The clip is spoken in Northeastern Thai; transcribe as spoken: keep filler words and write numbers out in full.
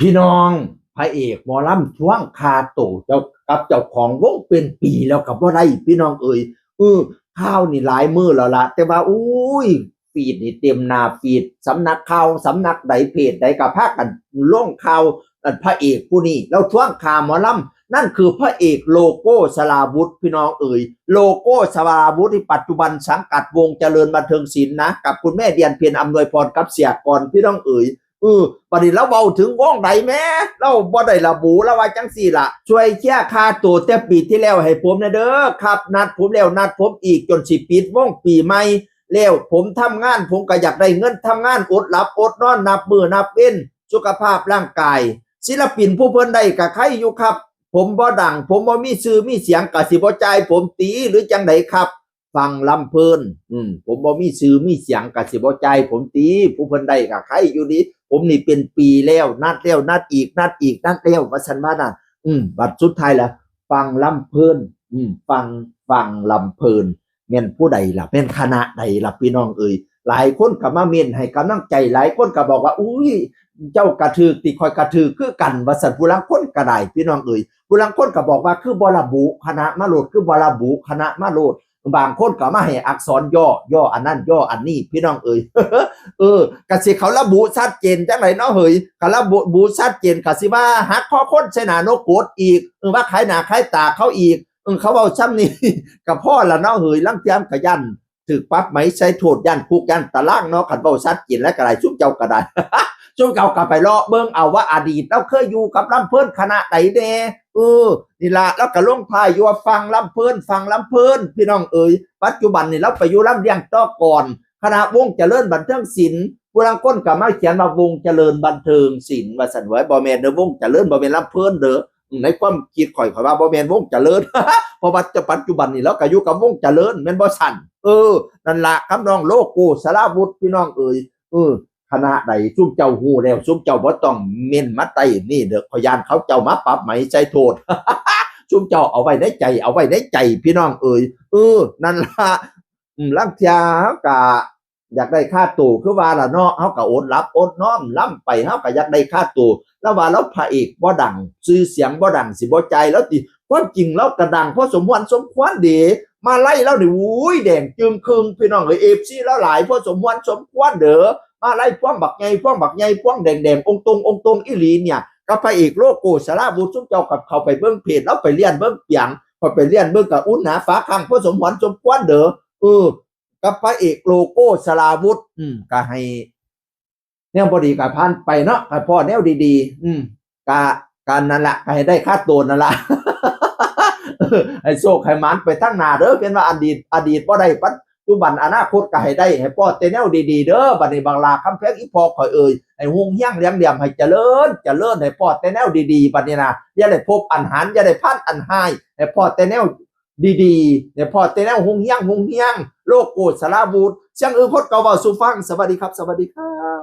พี่น้อง พระเอกหมอลำทวงค่าโตเจ้ากับเจ้าของวงเป็นปีแล้วก็บ่ได้ พี่น้องเอ๋ย เออ ข่าวนี่หลายมื้อแล้วล่ะ แต่ว่า อุ้ย ฟีดนี่เต็มหน้าฟีด สำนักข่าว สำนักใด เพจใดก็พากันลงข่าว อันพระเอกผู้นี้ แล้วทวงค่าหมอลำ นั่นคือพระเอกโลโก้สราวุธ พี่น้องเอ๋ย โลโก้สราวุธที่ปัจจุบันสังกัดวงเจริญบันเทิงศิลป์นะ กับคุณแม่เดียนเพียรอำนวยพรกับเสียกร พี่น้องเอ๋ย เออ บัดนี้เราเว้าถึงวงใดแหม เราบ่ได้ระบุ เราว่าจังซี่ล่ะ ช่วยเคลียร์ค่าโตแต่ปีที่แล้วให้ผมแหน่เด้อครับ นัดผมแล้วนัดผมอีก จนสิปิดวงปีใหม่แล้ว ผมทำงาน ผมก็อยากได้เงินทำงาน อดหลับอดนอน นับมื้อนับเว็น สุขภาพร่างกาย ศิลปินผู้เพิ่นได้ก็ไคอยู่ครับ ผมบ่ดัง ผมบ่มีชื่อมีเสียง ก็สิบ่จ่ายผมติ หรือจังใดครับ ฟังลำเพลิน อืม ผมบ่มีชื่อมีเสียง ก็สิบ่จ่ายผมติ ผู้เพิ่นได้ก็ไคอยู่ดี ผมนี่เป็นปีแล้ว นัดแล้วนัดอีก นัดอีก นัดแล้ว ว่าซั่นว่านั่น อืม บัดสุดท้ายแล้ว ฟังลำเพลิน อืม ฟัง ฟังลำเพลิน แม่นผู้ใดล่ะ แม่นคณะใดล่ะ พี่น้องเอ๋ย หลายคนก็มาเม้นให้กำลังใจ หลายคนก็บอกว่า อุ้ย เจ้ากะถืกติ ข้อยกะถืกคือกัน ว่าซั่น ผู้ลางคนก็ได้ พี่น้องเอ๋ย ผู้ลางคนก็บอกว่า คือบ่ระบุคณะมาโลด คือบ่ระบุคณะมาโลด บางคนก็มาให้อักษรย่อ ย่ออันนั้น ย่ออันนี้ พี่น้องเอ๋ย เออ กะสิเขาระบุชัดเจนจังไดเนาะเฮ้ย กะระบุ บุชัดเจน กะสิว่าหักคอคนใส่หน้านกกดอีก เออ ว่าขายหน้าขายตาเขาอีก เออ เขาเว้าซ้ำนี่ ก็พอละเนาะเฮ้ย ลางเทื่อมันก็ย้านถืกปรับไหม ใส่โทษ ย้านคุก ย้านตารางเนาะ คันเว้าชัดเจนแล้วก็ได้ ซุมเจ้าก็ได้ ซุมเจ้าก็ไปเลาะเบิ่งเอาว่าอดีตเราเคยอยู่กับลำเพลินคณะใดแน่ เออ นี่ล่ะ แล้วก็ลงท้ายอยู่ว่าฟังลำเพลิน ฟังลำเพลิน พี่น้องเอ๋ย ปัจจุบันนี่เราไปอยู่ลำเลียงต่อก่อน คณะวงเจริญบันเทิงศิลป์ ผู้ลางคนก็มาเขียนว่าวงเจริญบันเทิงศิลป์ ว่าซั่นเว้ย บ่แม่นเด้อ วงเจริญ บ่แม่นลำเพลินเด้อ ในความคิดข่อย ข่อยว่าบ่แม่นวงเจริญ เพราะว่าปัจจุบันนี่เราก็อยู่กับวงเจริญ แม่นบ่ซั่น เออ นั่นล่ะ กับน้องโลโก้สราวุธ พี่น้องเอ๋ย เออ คณะใด ซุมเจ้าฮู้แล้ว ซุมเจ้าบ่ต้องเม้นมาใต้นี่เด้อ ข้อยย้านเขาเจ้ามาปรับไหม ใส่โทษ ซุมเจ้าเอาไว้ในใจ เอาไว้ในใจ พี่น้องเอ๋ย เออ นั่นล่ะ อืม ลางเทื่อเฮาก็อยากได้ค่าโต คือว่าล่ะเนาะ เฮาก็อดหลับอดนอน ลำไป เฮาก็อยากได้ค่าโต แล้วว่าเราพระเอกบ่ดัง ชื่อเสียงบ่ดัง สิบ่จ่ายแล้วติ ความจริงเราก็ดังพอสมควรสมควรเด้ มาลัยเรานี่ อุ้ย แดงจึ่งครึ่ง พี่น้องเอ้ย เอฟซี เราหลายพอสมควรสมควรเด้อ มาลัยพวงบักใหญ่ พวงบักใหญ่ พวงแดงๆ องค์ตรง องค์ตรงอีหลีเนี่ย กับพระเอกโลโก้สราวุธ ซุมเจ้ากับเข้าไปเบิ่งเพจ เราไปเลียนเบิ่งเปียง ข้อยไปเลียนเบิ่งกับอุ่นหนาฝาข้างพอสมควรสมควรเด้อ เออ กับพระเอกโลโก้สราวุธ อืม ก็ให้ แนวบ่ดีก็ผ่านไปเนาะ ให้พ้อแนวดีๆ อืม กะ กะนั่นล่ะ ก็ให้ได้ค่าโตนั่นล่ะ ให้โชคให้หมานไปทางหน้าเด้อ เป็นว่าอดีต อดีตบ่ได้ ปัจจุบัน อนาคตก็ให้ได้ ให้พ้อแต่แนวดีๆ เด้อ บัดนี้บักหล้าคำแพง อีพ่อข่อยเอ่ย ให้ฮุ่งเฮียงเหลียงเหลี่ยม ให้เจริญ เจริญ ให้พ้อแต่แนวดีๆ บัดนี้นะ อย่าได้พบอันหัน อย่าได้พันอันฮ้าย ให้พ้อแต่แนวดีๆ ให้พ้อแต่แนวฮุ่งเฮียง ฮุ่งเฮียง โลโก้สราวุธ เสียงอื่นคนก็เว้าสู่ฟัง สวัสดีครับ สวัสดีครับ